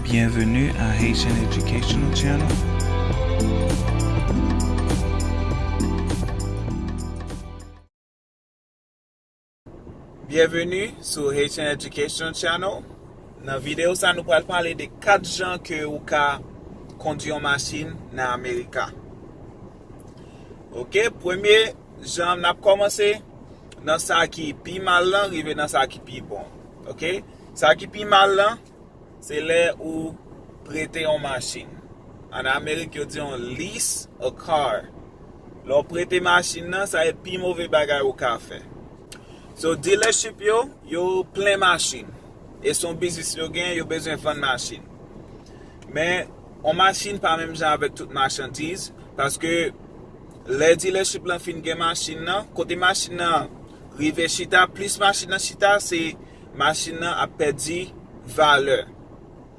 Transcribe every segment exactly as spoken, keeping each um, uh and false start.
Bienvenue à Haitian Educational Channel. Bienvenue sur Haitian Educational Channel. Nan videyo sa, nou pral pale de kat jan ke ou ka kondwi yon machin nan Amerika. Ok, premye jan, n ap kòmanse nan sa ki pi mal lan, rive nan sa ki pi bon. Ok, sa ki pi mal lan, se lè ou prete yon machin. An Amerik, yo di yon lease a car. Lè w prete machin nan, sa e pi move bagay ou ka fè. So, dealership yo, yo plen machin. E se yon biznis yo gen, yo bezwen vann machin. Men, yon machin pa menm jan avèk tout machandiz, paske lè dealership lan fin gen machin nan, kote machin nan rive chita, plis machin nan chita, se machin nan ap pèdi valè.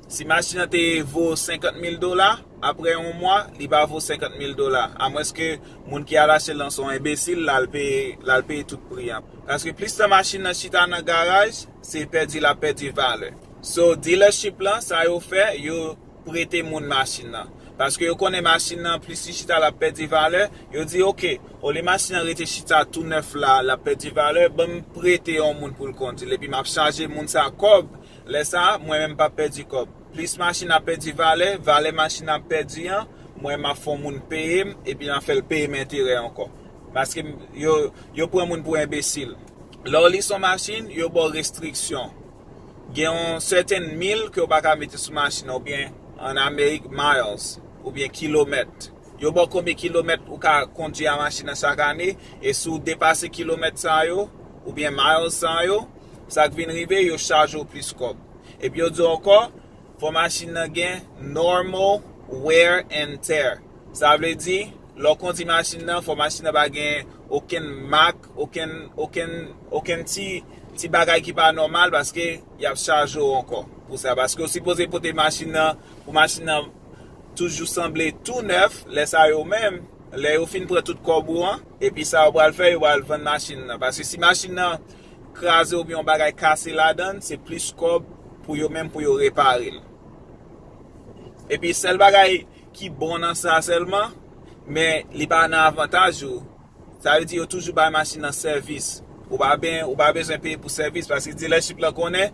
Si machin nan te vo senkant mil dola, apre yon mwa, li pa vo senkant mil dola. Amwenske moun ki al achte l lan se yon enbesil, l al peye, l al peye tout pri an. Paske plis tan machin nan chita nan garaj, se pèdi l ap pèdi valè. So, dealership lan, sa yo fè, yo prete moun machin nan. Paske yo konnen machin nan, plis li chita, l ap pèdi valè. Yo di, "Ok, olye machin nan rete chita tou nèf la, l ap pèdi valè, ban m prete yon moun pou l kondwi l, epi m ap chaje moun sa kòb." Lè sa a, mwen menm m p ap pèdi kòb. Plis machin ap pèdi valè, valè machin ap pèdi an, mwen m ap fè yon moun peye m, epi m ap fè l peye m enterè ankò. Paske m, yo, yo pran moun pou enbesil. Lè w lease yon machin, yo ba w restriksyon. Gen yon sèten mil ke w pa ka mete sou machin nan, oubyen an Amerik, miles, oubyen kilomèt. Yo ba w konbyen kilomèt ou ka kondwi a machin nan chak ane, e si w depase kilomèt sa yo, oubyen miles sa yo, sa k vin rive, yo chaje w plis kòb. Epi yo di w ankò, fò machin nan gen normal wear and tear. Sa vle di, lè w kondwi machin nan, fò machin nan pa gen okenn mak, okenn, okenn, okenn ti, ti bagay ki pa nòmal, paske y ap chaje w ankò pou sa. Paske w sipoze pote machin nan, pou machin nan toujou sanble tou nèf, lè sa yo menm, lè yo fin pran tout kòb ou an, epi sa yo pral fè, yo pral vann machin nan. Paske si machin nan kraze oubyen yon bagay kase ladan l, se plis kòb pou yo menm pou yo repare l. Epi sèl bagay ki bon nan sa sèlman, men li pa nan avantaj ou. Sa vle di yo toujou bay machin nan sèvis. Ou pa ben, ou pa bezwen peye pou sèvis, paske dealership lan konnen,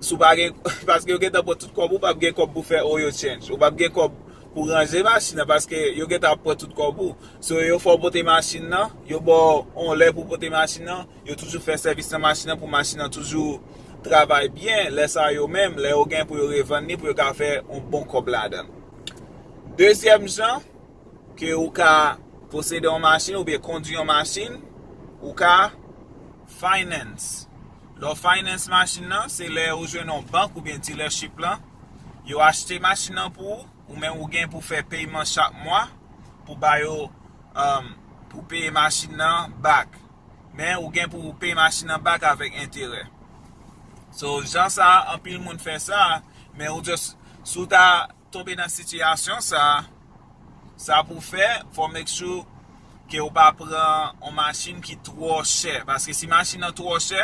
si w pa gen, paske yo gentan pran tout kòb ou, ou p ap gen kòb pou fè oil change. Ou p ap gen kòb pou ranje machin nan, paske yo gentan ap pran tout kòb ou. So, yo fè w pote machin nan, yo ba w yon lè pou pote machin nan, yo toujou fè sèvis nan machin nan pou machin nan toujou travay byen. Lè sa yo menm, lè yo gen pou yo revann li, pou yo ka fè yon bon kòb ladan l. Dezyèm jan ke ou ka posede yon machin oubyen kondwi yon machin, ou ka finance. Lè w finance machin nan, se lè ou jwenn yon bank oubyen dealership lan, yo achte machin nan pou ou, ou menm ou gen pou fè peyman chak mwa pou ba yo, um, pou peye machin nan back. Men ou gen pou peye machin nan back avèk enterè. So, jan sa, anpil moun fè sa, men ou just, si w ta tonbe nan sitiyasyon sa, sa pou fè, fò make sure ke ou pa pran yon machin ki twò chè. Paske si machin nan twò chè,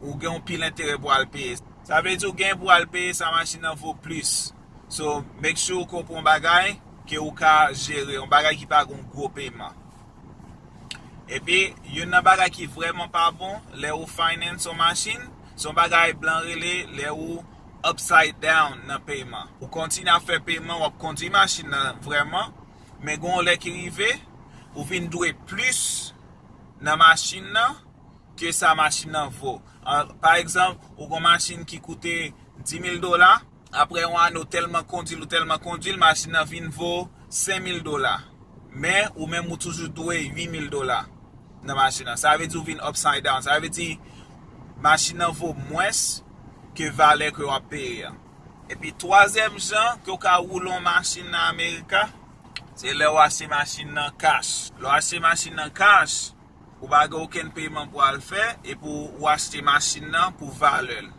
ou gen yon pil enterè pou al peye. Sa vle di ou gen pou al peye sa machin nan vo plis. So, make sure ke w pran yon bagay ke ou ka jere, yon bagay ki pa gen yon gwo peyman. Epi, youn nan bagay ki vrèman pa bon, lè ou finance yon machin, se yon bagay blan rele lè ou upside down nan peyman. Ou kontinye ap fè peyman, w ap kondwi machin nan vrèman, men gen yon lè ki rive, ou vin dwe plis nan machin nan ke sa machin nan vo. An, pa egzanp, ou gen yon machin ki koute dis mil dola, apre yon ane, ou tèlman kondwi l, ou tèlman kondwi l, machin nan vin vo senk mil dola. Men, ou menm, ou toujou dwe uit mil dola nan machin nan. Sa vle di ou vin upside down. Sa vle di machin nan vo mwens ke valè ke w ap peye a. Epi, twazyèm jan ke w ka woule yon machin nan Amerika, se lè w achte machin nan cash. Lè w achte machin nan cash, ou pa gen okenn peyman pou al fè, epi w achte machin nan pou valè l.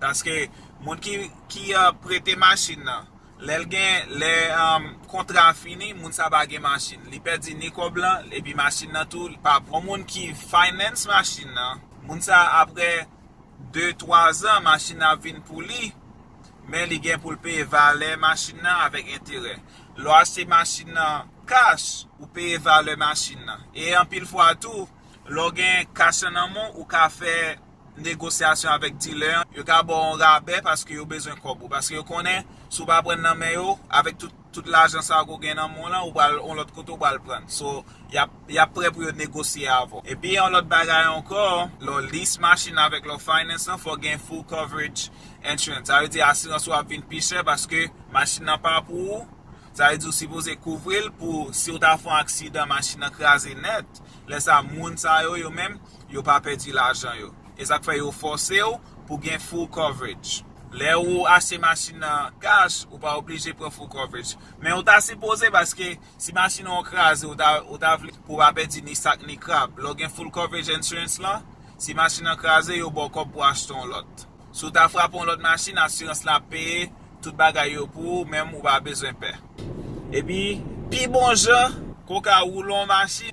Paske moun ki, ki, uh, prete machin nan, lè l gen, lè, um, kontra a fini, moun sa pa gen machin. Li pèdi ni kòb lan, epi machin nan tou, li pa pou. Yon moun ki finance machin nan, moun sa apre de, twa zan, machin nan ap vin pou li, men li gen pou l peye valè machin nan avèk enterè. Lè w achte machin nan cash, ou peye valè machin nan. E anpil fwa tou, lè w gen cash nan nan men w, ou ka fè negosyasyon avèk dilè an, yo ka ba w yon rabè paske yo bezwen kòb ou. Paske yo konnen, si w pa pran nan men yo, avèk tout, tout lajan sa ke w gen nan men w lan, ou pral yon lòt kote, ou pral pran. So, y ap, y ap prè pou yo negosye avè w. Epi, yon lòt bagay ankò, lè w lease machin avèk lè w finance lan, fò w gen full coverage insurance. Sa vle di asirans ou ap vin pi chè paske machin nan pa pou ou. Sa vle di w sipoze kouvri l pou si w ta fè yon aksidan, machin nan kraze nèt, lè sa moun sa yo, yo menm, yo pa pèdi lajan yo. E sa k fè yo fòse w pou gen full coverage. Lè ou achte machin nan cash, ou pa oblije pran full coverage. Men ou ta sipoze paske si machin ou kraze, ou ta, ou ta vle pou w pa pèdi ni sak ni krab. Lè w gen full coverage insurance lan, si machin nan kraze, yo ba w kòb pou achte yon lòt. Si w ta frape yon lòt machin, asirans la ap peye tout bagay yo pou ou, menm ou pa bezwen pè. Epi, pi bon jan ke w ka woule yon machin,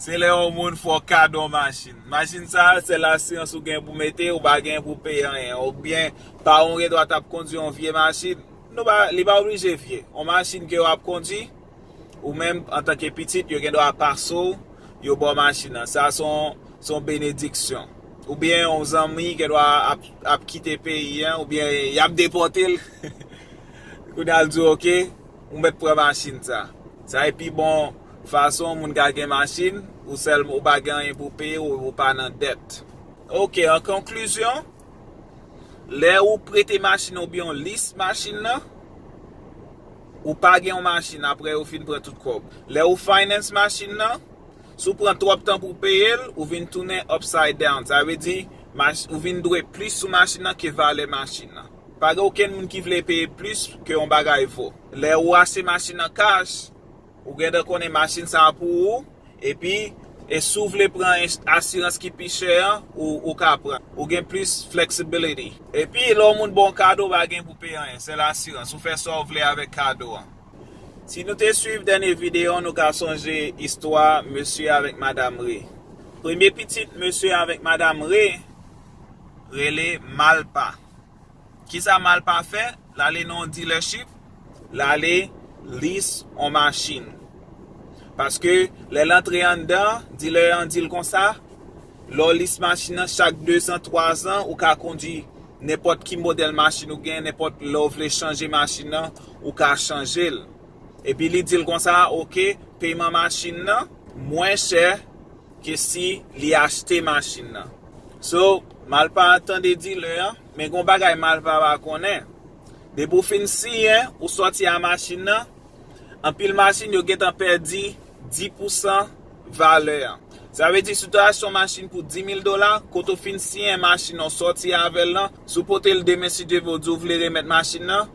se lè yon moun fè w kado yon machin. Machin sa, sèl asirans ou gen pou mete, ou pa gen pou peye anyen. Oubyen, paran w gen dwa t ap kondui yon vye machin. Nou pa, li pa oblije vye. Yon machin ke w ap kondui, ou menm, antanke pitit, yo gen dwa pase w, yo ba w machin nan. Sa se yon, se yon benediksyon. Oubyen yon zanmi gen dwa ap, ap kite peyi an, oubyen y ap depòte l. Kounye a l di w, "Oke, ou mèt pran machin sa." Sa e pi bon fason moun ka gen machin, ou sèl, ou pa gen anyen pou peye, ou, ou pa nan dèt. Oke, an konklizyon, lè ou prete machin oubyen w lease machin nan, ou pa gen yon machin apre yo fin pran tout kòb. Lè ou finance machin nan, si w pran twòp tan pou peye l, ou vin tounen upside down. Sa vle di, mach-, ou vin dwe plis sou machin nan ke valè machin nan. Pa gen okenn moun ki vle peye plis ke yon bagay vo. Lè ou achte machin nan cash, ou gentan konnen machin sa a pou ou, epi, e si w vle pran ins-, asirans ki pi chè an, ou, ou ka pran. Ou gen plis flexibility. Epi, lè yon moun ba w kado, pa gen pou peye anyen, sèl asirans. Ou fè sa w vle avèk kado an. Si nou te swiv dènye videyo, nou ka sonje istwa mesye avèk madanm Ray. Premye pitit mesye avèk madanm Ray rele Malpa. Kisa Malpa fè? L ale nan yon dealership, l ale lease yon machin. Paske lè l antre anndan, dealer an di l konsa, lè w lease machin nan, chak dezan, twazan, ou ka kondui nenpòt ki modèl machin ou gen, nenpòt lè w vle chanje machin nan, ou ka chanje l. Epi li di l konsa, oke, peyman machin nan mwen chè ke si li achte machin nan. So, Malpa tande dealer an, men gon bagay Malpa pa konnen. Depi w fin siyen, ou sòti a machin nan, anpil machin yo gentan pèdi dis pousan valè an. Sa vle di, si w te achte yon machin pou dis mil dola, kote w fin siyen machin nan, w sòti avè l lan, si w pote l demen, si Dye vle, w di w vle remèt machin nan,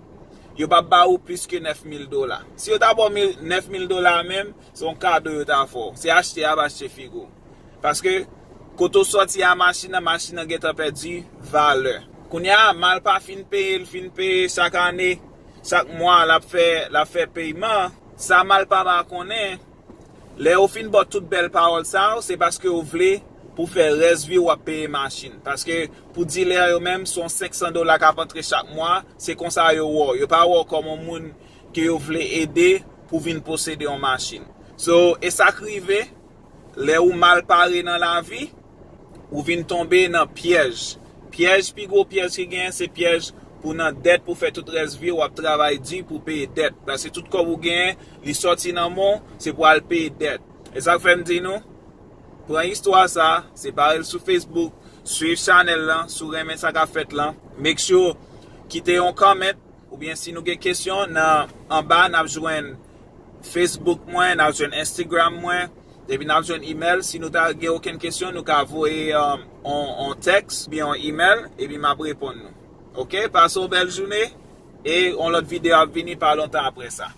yo p ap ba ou plis ke nèf mil dola. Si yo ta ba w mil, nèf mil dola menm, se yon kado yo ta fè w. Se achte y ap achte figi w. Paske, kote w sòti a machin nan, machin nan gentan pèdi valè. Kounye a, Malpa fin peye, l fin peye chak ane, chak mwa, l ap fè, l ap fè peyman. Sa Malpa pa konnen, lè yo fin ba w tout bèl pawòl sa yo, se paske yo vle pou fè rès vi w ap peye machin. Paske pou dilè yo menm, se yon senk san dola k ap antre chak mwa, se konsa yo wè w. Yo pa wè w kòm yon moun ke yo vle ede pou vin posede yon machin. So, e sa k rive, lè ou mal pare nan lavi, ou vin tonbe nan pyèj. Pyèj, pi gwo pyèj ki genyen, se pyèj pou nan dèt, pou fè tout rès vi w, w ap travay di pou peye dèt. Paske tout kòb ou genyen, li sòti nan men w, se pou al peye dèt. E sa k fè m di nou, pran istwa sa, separe l sou Facebook, swiv chanèl lan, si w renmen sa k ap fèt lan. Make sure, kite yon comment, oubyen si nou gen kesyon, nan anba, n ap jwenn Facebook mwen, n ap jwenn Instagram mwen, epi n ap jwenn email. Si nou ta gen okenn kesyon, nou ka voye, um, on, on text, oubyen on email, epi m ap reponn nou. Oke, pase yon bèl jounen, e yon lòt videyo ap vini pa lontan apre sa.